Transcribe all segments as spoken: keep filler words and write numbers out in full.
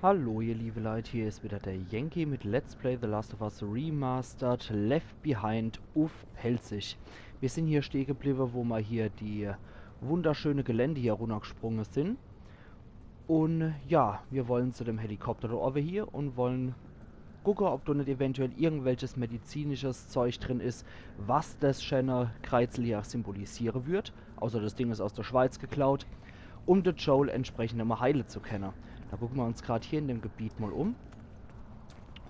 Hallo ihr liebe Leit, hier is wieder der Yankee mit Let's Play The Last of Us Remastered Left Behind uff Pälzisch. Mir sin hier steh gebliwwe, wo ma hier die wunderschöne Gelände hier runnergesprunge sin. Un ja, mir wollen zu dem Helikopter do owwe hier un wollen gucke, ob do net eventuell irgendwelches medizinisches Zeug drin is, was des schäne Kreizel hier symbolisiere würd. Außer des Ding is aus der Schweiz geklaut, um de Joel entsprechend emol heile zu kenne. Do gucke ma uns grad hier in dem Gebiet mol um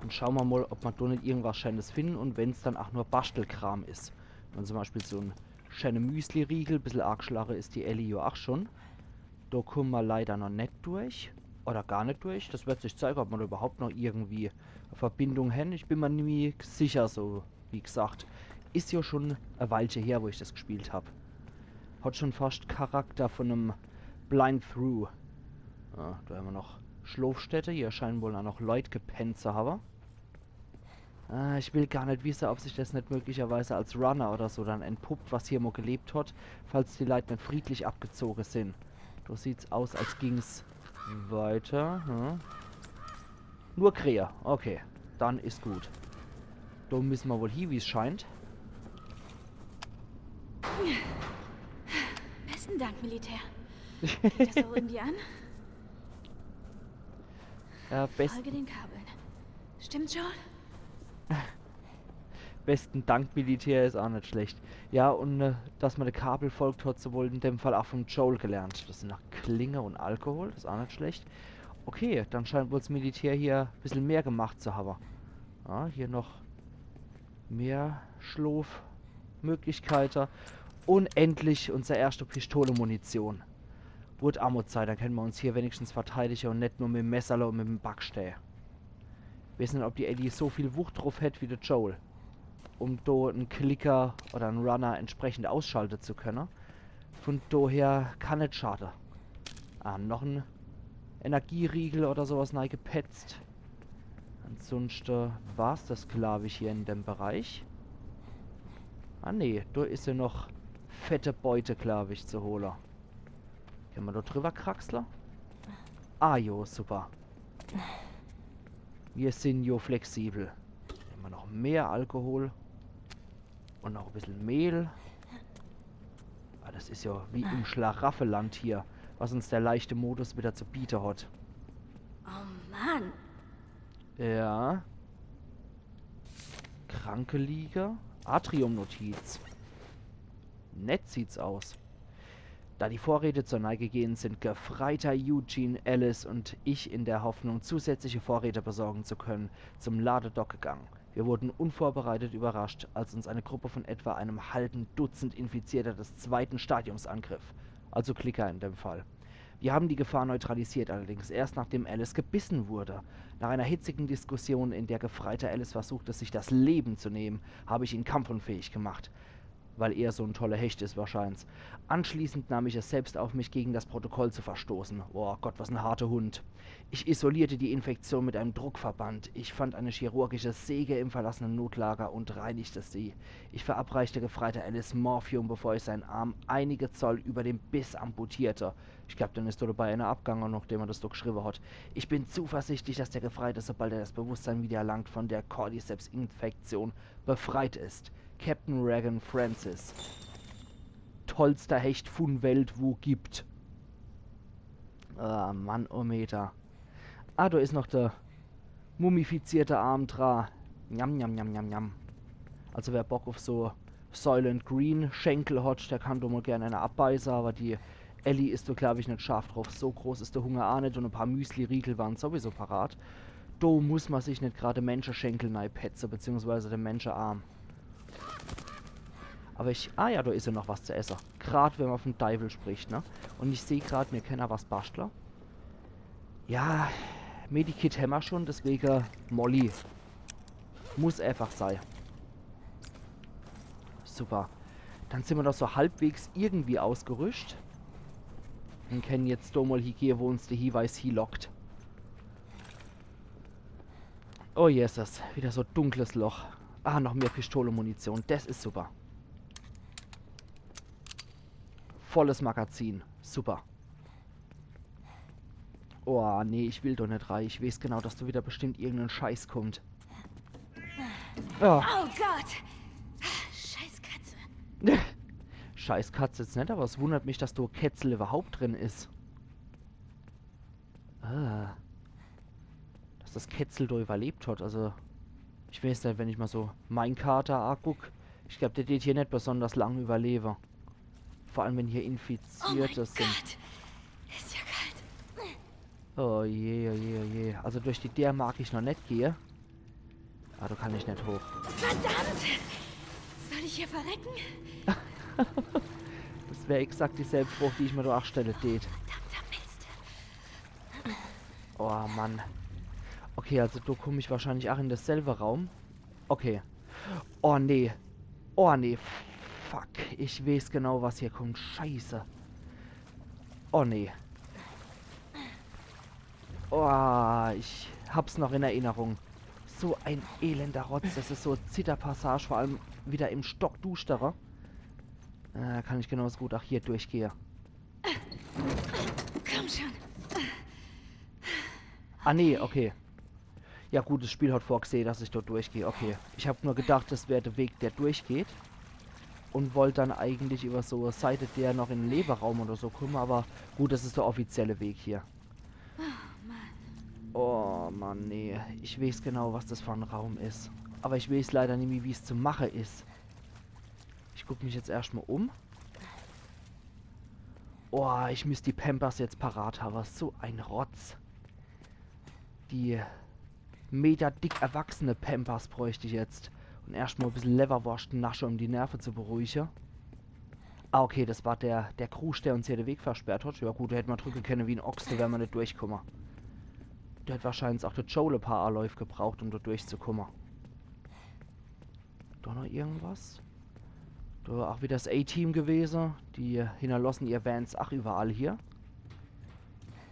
un schaue ma mol, ob ma do net irgendwas Schänes finden un wenn's dann ach nur Baschtelkram is. Wenn zum Beispiel so en schäne Müsli-Riegel, bissel arg schlache is die Ellie jo ach schon. Do kumme ma leider noch net durch. Oder gar net durch. Des werd sich zeige, ob ma do überhaupt noch irgendwie e Verbindung hän. Ich bin ma nie sicher, so wie gesagt. Is jo schon e Weilche her, wo ich des gespielt hab. Hat schon fascht Charakter von em Blind Through. Ja, do hän ma noch Schlofstätte. Hier scheinen wohl ach noch Leit gepennt zu hawwe. Ah, ich will gar net wisse, ob sich des net möglicherweise als Runner oder so dann entpuppt, was hier mol gelebt hat, falls die Leit net friedlich abgezoge sin. Do sieht's aus, als ging's weiter. Hm? Nur Krähe. Okay, dann is gut. Do misse ma wohl hie, wie's scheint. Besten Dank, Militär. Geht das auch irgendwie an? Ja, best Folge den Kabeln. Stimmt, Joel? Besten Dank, Militär is ach net schlecht. Ja, un äh, dass ma de Kabel folgt, hat se wohl in dem Fall ach vom Joel gelernt. Des sin noch Klinge un Alkohol, des is ach net schlecht. Okay, dann scheint wohl's Militär hier bissel mehr gemacht zu hawwe. Ja, hier noch mehr Schlofmöglichkeite. Un endlich unser erschte Pistole-Munition. Wird ach mol Zeit, dann kenne ma uns hier wenigstens verteidige un net nur mit em Messerle un mit em Backstää. Weeß net, ob die Ellie so viel Wucht druff hätt wie de Joel, um do en Klicker oder en Runner entsprechend ausschalte zu kenne. Von doher kann net schade. Ah, noch en Energieriegel oder so was neigepetzt. Ansunschte war's des, glaab ich, hier in dem Bereich. Ah nee, do is jo noch fette Beute, glaab ich, zu hole. Kenne ma do driwwer kraxle? Ah jo, super. Mir sin jo flexibel. Nemme ma noch mehr Alkohol. Un noch e bissel Mehl. Ah, des is jo wie im Schlaraffeland hier, was uns der leichte Modus wieder zu biete hat. Oh Mann. Ja. Krankeliege. Atrium-Notiz. Nett sieht's aus. Da die Vorräte zur Neige gehen, sind Gefreiter Eugene Ellis und ich in der Hoffnung, zusätzliche Vorräte besorgen zu können, zum Ladedock gegangen. Wir wurden unvorbereitet überrascht, als uns eine Gruppe von etwa einem halben Dutzend Infizierter des zweiten Stadiums angriff. Also Klicker in dem Fall. Wir haben die Gefahr neutralisiert, allerdings erst nachdem Ellis gebissen wurde. Nach einer hitzigen Diskussion, in der Gefreiter Ellis versuchte, sich das Leben zu nehmen, habe ich ihn kampfunfähig gemacht. Weil er so ein toller Hecht ist, wahrscheinlich. Anschließend nahm ich es selbst auf mich, gegen das Protokoll zu verstoßen. Oh Gott, was ein harter Hund. Ich isolierte die Infektion mit einem Druckverband. Ich fand eine chirurgische Säge im verlassenen Notlager und reinigte sie. Ich verabreichte Gefreiter Ellis Morphium, bevor ich seinen Arm einige Zoll über dem Biss amputierte. Ich glaab, dann is do dabei einer abgange, nachdem er das do geschriwwe hat. Ich bin zuversichtlich, dass der Gefreite, sobald er das Bewusstsein wiedererlangt, von der Cordyceps-Infektion befreit ist. Captain Regan Francis. Tollster Hecht vun Welt, wo gibt. Ah, Mann, oh Meter. Ah, do is noch der mumifizierte Arm dra. Njam, njam, njam, njam, njam. Also wer Bock auf so Soylent Green Schenkel hat, der kann do mol gern einer abbeiße, aber die Ellie is do, glaab ich, net scharf drauf. So groß is der Hunger a net und e paar Müsli-Riegel waren sowieso parat. Do muss ma sich net grad Menscheschenkel neipetze, beziehungsweise den Menschearm. Aber ich, ah ja, do is ja noch was zu esse. Grad wenn ma vom Deiwel spricht, ne? Und ich seh grad, mir kenne was baschtle. Ja, Medikit hämmer schon, deswege Molly. Muss einfach sei. Super. Dann sin ma doch so halbwegs irgendwie ausgerüscht. Und kenne jetzt do mol hiegehe, wo uns der Hieweis hielockt. Oh Jesus, wieder so dunkles Loch. Ah, noch mehr Pistole-Munition. Das is super. Volles Magazin. Super. Oh, nee, ich will doch net rei. Ich weeß genau, dass do wieder bestimmt irgend en Scheiß kummt. Ja. Oh Gott! Scheiß Katze. Scheiß Katz jetzt net, awwer es wundert mich, dass do Kätzel iwwerhaupt drin is. Ah. Dass das Kätzel do iwwerlebt hat. Also, ich weeß net, wenn ich mol so mein Kater aguck. Ich glaab, der deet hier net besonders lang iwwerlewe. Vor allem, wenn hier Oh mein Infizierte sin. Gott! Is ja kalt. Oh je, oh je, oh je. Also durch die Deer mag ich noch net gehe. Ah, do kann ich net hoch. Verdammt! Soll ich hier verrecken? Das wär exakt dieselb Frooch, die ich mir do aach stelle deet. Verdammter Mist. Oh Mann. Okay, also do kumm ich wahrscheinlich aach in deselwe Raum. Okay. Oh nee. Oh nee. Fuck. Ich weeß genau, was hier kummt. Scheiße. Oh nee. Oh, ich hab's noch in Erinnerung. So en elender Rotz. Das is so Zitterpassage, vor allem wieder im Stockduschtere. Äh, kann ich genauso gut aach hier durchgehe. Komm schon. Ah nee, okay. Ja gut, das Spiel hat vorgesehe, dass ich dort durchgehe. Okay. Ich hab nur gedacht, das wär der Weg, der durchgeht. Und wollt dann eigentlich iwwer so e Seitedeer noch in de Leweraum oder so kumme, awwer gut, das is der offizielle Weg hier. Oh Mann, nee. Ich weeß genau, was das für en Raum is. Awwer ich weeß leider nimmi, wie's zu mache is. Ich guck mich jetzt erscht mol um. Oh, ich müsst die Pampers jetzt parat hawwe. So en Rotz. Die meterdick erwachsene Pampers bräucht ich jetzt. Und erscht mol e bissel Lewwerworscht nasche, um die Nerve zu beruhige. Ah, okay, das war der, der Krusch, der uns hier de Weg versperrt hat. Ja gut, do hätt mer drücke kenne wie en Ochs, do wär mer net durchkumme. Do hätt wahrscheinlich aach de Joel e paar Anläuf gebraucht, um do durchzukumme. Do noch irgendwas? Do aach wieder das A-Team gewese. Die hinnerlosse ihr Vans aach iwwerall hier.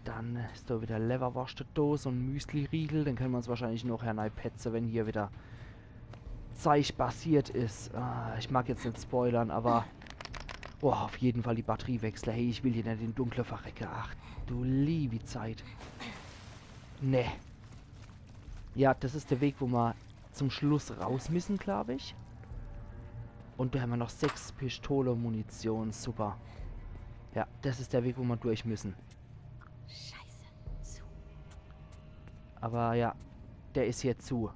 Dann is do wieder Lewwerworscht do, so en Müsli-Riegel. Den kenne mer uns wahrscheinlich nochher neipetze, wenn hier wieder Zeich passiert is. Ah, ich mag jetzt net spoilere, awwer... Oh, auf jeden Fall die Batterie wechsle. Hey, ich will hier net im Dunkle verrecke. Ach, du liewi Zeit. Nee. Ja, das is der Weg, wo mer zum Schluss raus müsse, glaab ich. Und do hämmer noch sechs Pistole-Munition. Super. Ja, das is der Weg, wo mer durch müsse. Scheiße. Zu. Awwer ja, der is hier zu.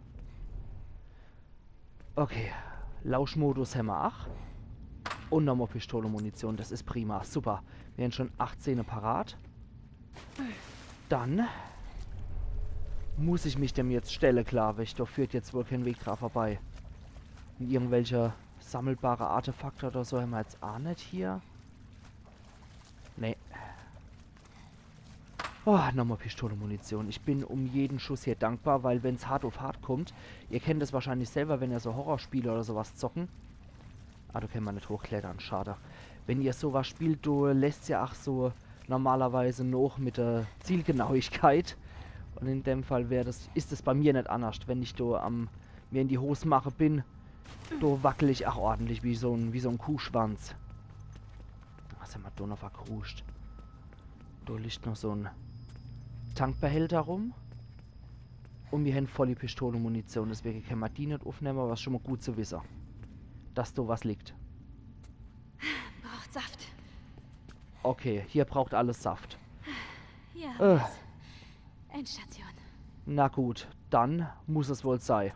Okay. Lauschmodus hämmer aach. Und nochmol Pistole-Munition. Das is prima. Super. Mir hän schon achtzehne parat. Dann muss ich mich dem jetzt stelle, glaab ich. Do führt jetzt wohl kee Weg dra vorbei. Und irgendwelche sammelbare Artefakte oder so hämmer jetzt aach net hier. Nee. Oh, nochmol Pistole-Munition. Ich bin um jeden Schuss hier dankbar, weil wenn's hart auf hart kummt, ihr kennt es wahrscheinlich selwer, wenn ihr so Horrorspiele oder so was zocken. Ah, do kennt mer net hochklettere, schade. Wenn ihr so was spielt, do lässt's ja aach so normalerweise noch mit der Zielgenauigkeit. Und in dem Fall wär das, is es bei mir net annerscht, wenn ich do am, mir in die Hos mache bin, do wackel ich aach ordentlich wie so en, wie so en Kuhschwanz. Was hämmer do noch verkruscht? Do liegt noch so en Tankbehälter rum. Und mir hän voll die Pistole-Munition, deswege kennt mer die net uffnemme, awwer is schon mol gut zu wisse, dass do was liegt. Braucht Saft. Okay, hier braucht alles Saft. Ja. Äh. Endstation. Na gut, dann muss es wohl sei.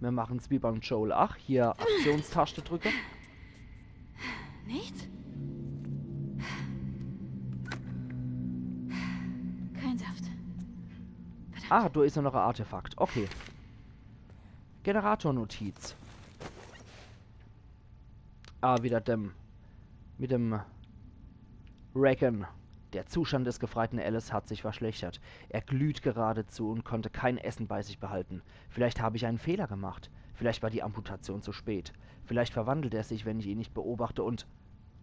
Mir machen's wie beim Joel. Ach, hier Aktionstaste drücke. Nichts? Kein Saft. Ah, do is ja noch e Artefakt. Okay. Generatornotiz. Ah, wieder dem. Mit dem Reckon. Der Zustand des gefreiten Alice hat sich verschlechtert. Er glüht geradezu und konnte kein Essen bei sich behalten. Vielleicht habe ich einen Fehler gemacht. Vielleicht war die Amputation zu spät. Vielleicht verwandelt er sich, wenn ich ihn nicht beobachte und...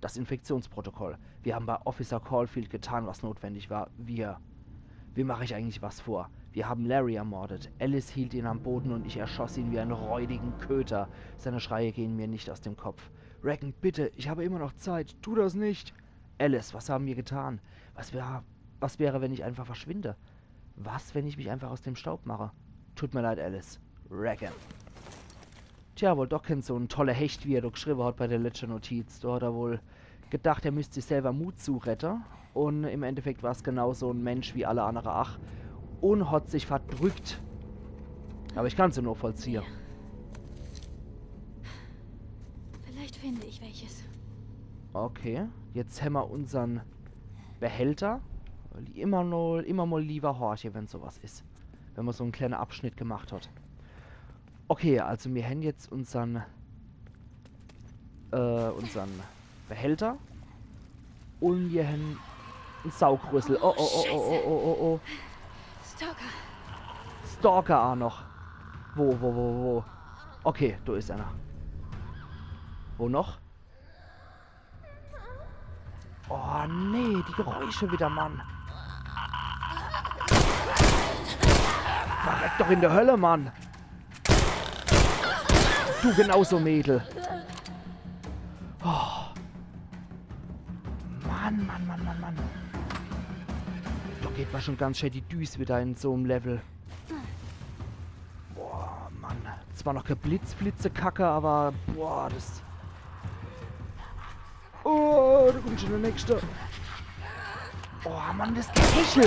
Das Infektionsprotokoll. Wir haben bei Officer Caulfield getan, was notwendig war. Wir. Wem mache ich eigentlich was vor? Wir haben Larry ermordet. Alice hielt ihn am Boden und ich erschoss ihn wie einen räudigen Köter. Seine Schreie gehen mir nicht aus dem Kopf. Reckon, bitte, ich habe immer noch Zeit. Tu das nicht. Alice, was haben wir getan? Was wäre, was wäre, wenn ich einfach verschwinde? Was, wenn ich mich einfach aus dem Staub mache? Tut mir leid, Alice. Regan. Tja, wohl doch kenn so en toller Hecht, wie er do geschriwwe hat bei der letschte Notiz. Do hat er wohl gedacht, er müsst sich selwer Mut zurette. Un im Endeffekt war's genau so en Mensch wie alle annere ach. Un hat sich verdrückt. Aber ich kann's ja nachvollziehe. Vielleicht finde ich welches. Okay, jetzt hämmer unsern Behälter. Immer nur, immer mal liewer horche, wenn sowas is. Wenn man so en kleiner Abschnitt gemacht hat. Okay, also mir hän jetzt unsern, äh, unsern Behälter. Un mir hän en Saugrüssel. Oh, oh, oh, oh, oh, oh, oh, oh. Stalker. Stalker aa noch. Wo, wo, wo, wo? Okay, do is einer. Wo noch? Oh nee, die Geräusche wieder, Mann. Verreck doch in der Hölle, Mann. Du genauso, Mädel. Oh. Mann, Mann, Mann, Mann, Mann. Do geht mer schon ganz schön die Düs wieder in so'm Level. Boah, Mann. Zwar noch kee Blitzblitze-Kacke, aber boah, das. Oh, do kommt schon der nächste. Oh, Mann, das Gehechel.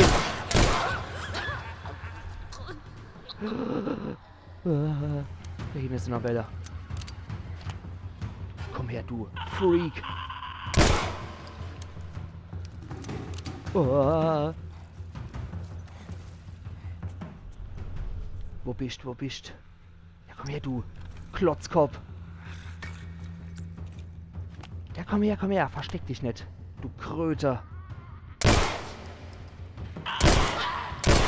Äh, do hinne is noch welche. Komm her, du Freak. Oh. Wo bist, wo bist? Ja, komm her, du Klotzkopf. Ja, komm her, komm her. Versteck dich net, du Kröte.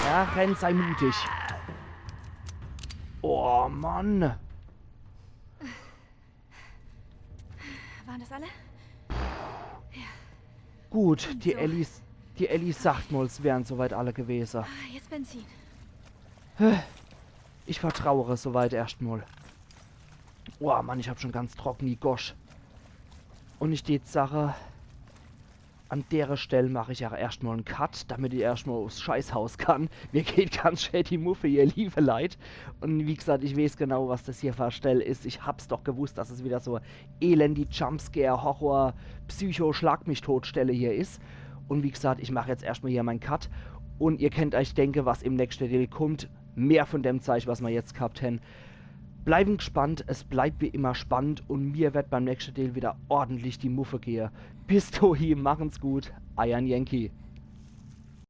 Ja, renn, sei mutig. Oh, Mann. Waren das alle? Gut, die So. Ellie, die Ellie sagt mal, es wären soweit alle gewese. Ah, jetzt Benzin. Ich vertrauere soweit erscht mal. Oh Mann, ich hab schon ganz trockeni Gosch. Un ich tät sache, an dere Stell mach ich aa erscht mal en Cut, damit ich erscht mal uffs Scheißhaus kann. Mir geht ganz schön die Muffe, ihr liebe Leit. Un wie gesagt, ich weeß genau, was das hier für e Stell is. Ich hab's doch gewusst, dass es wieder so elendi Jumpscare, Horror, Psycho, Schlag-mich-tot-Stelle hier is. Un wie gesagt, ich mach jetzt erscht mal hier mein Cut. Un ihr kennt euch denke, was im nächste Deel kummt. Mehr von dem Zeich, was mer jetzt gehabt hän. Bleiwen gespannt, es bleibt wie immer spannend un mir werd beim nächste Deel wieder ordentlich die Muffe gehe. Bis dohi, machen's gut, eier Yankee.